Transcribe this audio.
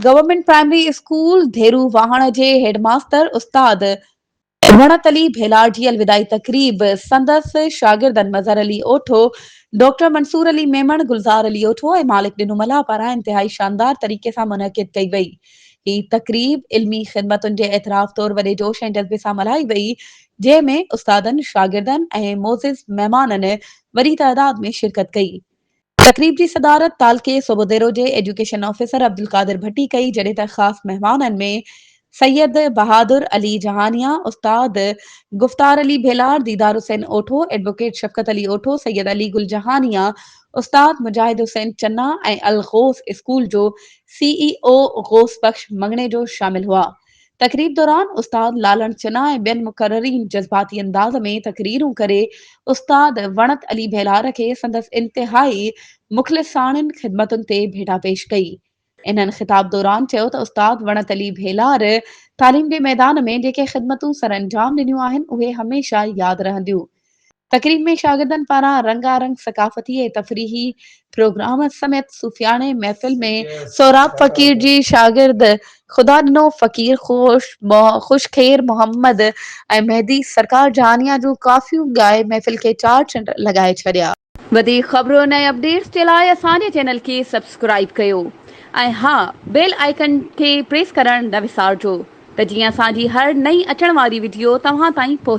Government primary school ڌيرو واهڻ جي head master استاد وڻت علي ڀيلار جي الوداعي تقريب سندس شاگردن مظهر علي اوٺو، ڊاڪٽر منصور علي ميمڻ، گلزار علي اوٺو ۽ مالڪ ڏنو ملاح پاران انتهائي شاندار طريقي سان منعقد ڪئي وئي. هي تقريب علمي خدمتن جي اعتراف طور وڏي جوش ۽ جذبي سان ملهائي وئي، جنهن ۾ استادن، شاگردن ۽ معزز مهمانن وڏي تعداد ۾ شرڪت ڪئي. تقريب جي صدارت تعلقي صوبوديرو جي ايجوڪيشن آفيسر عبدالقادر ڀٽي ڪئي، جڏهن ته خاص مهمانن ۾ سيد بهادر علي جهانيان، استاد گفتار علي ڀيلار، ديدار حسين اوٺو، ايڊووڪيٽ شفقت علي اوٺو، سيد علي گل جهانيان، استاد مجاهد حسين چنا ۽ الغوث اسڪول جو سي اي او غوث بخش مڱڻيجو شامل هئا. تقريب دوران استاد لالڻ چنا ۽ ٻين مقررين جذباتي انداز ۾ تقريرون ڪري استاد وڻت علي ڀيلار کي سندس انتهائي مخلصاڻين خدمتن تي ڀيٽا پيش ڪئي. انهن خطاب دوران چيو ته استاد وڻت علي ڀيلار تعليم جي ميدان ۾ جيڪي خدمتون سرانجام ڏنيون آهن اهي هميشه ياد رهنديون. تقريب ۾ شاگردن پاران رنگا رنگ ثقافتي ۽ تفريحي پروگرام سميت صوفياڻي محفل ۾ سهراب فقير جي شاگرد خدا ڏنو فقير خوش خوش خير محمد ۽ مهدي سرڪار جهانيان جون ڪافيون ڳائي محفل کي چار چنڊ لڳائي ڇڏيا. وڌيڪ خبرن ۽ اپڊيٽس جي لاء اسان جي چينل کي سبسڪرائيب ڪيو ۽ ها بيل آئيڪن کي پريس ڪرڻ نه وسارجو ته جيئن اسان جي هر نئين اچڻ واري وڊيو توهان تائين پهچي.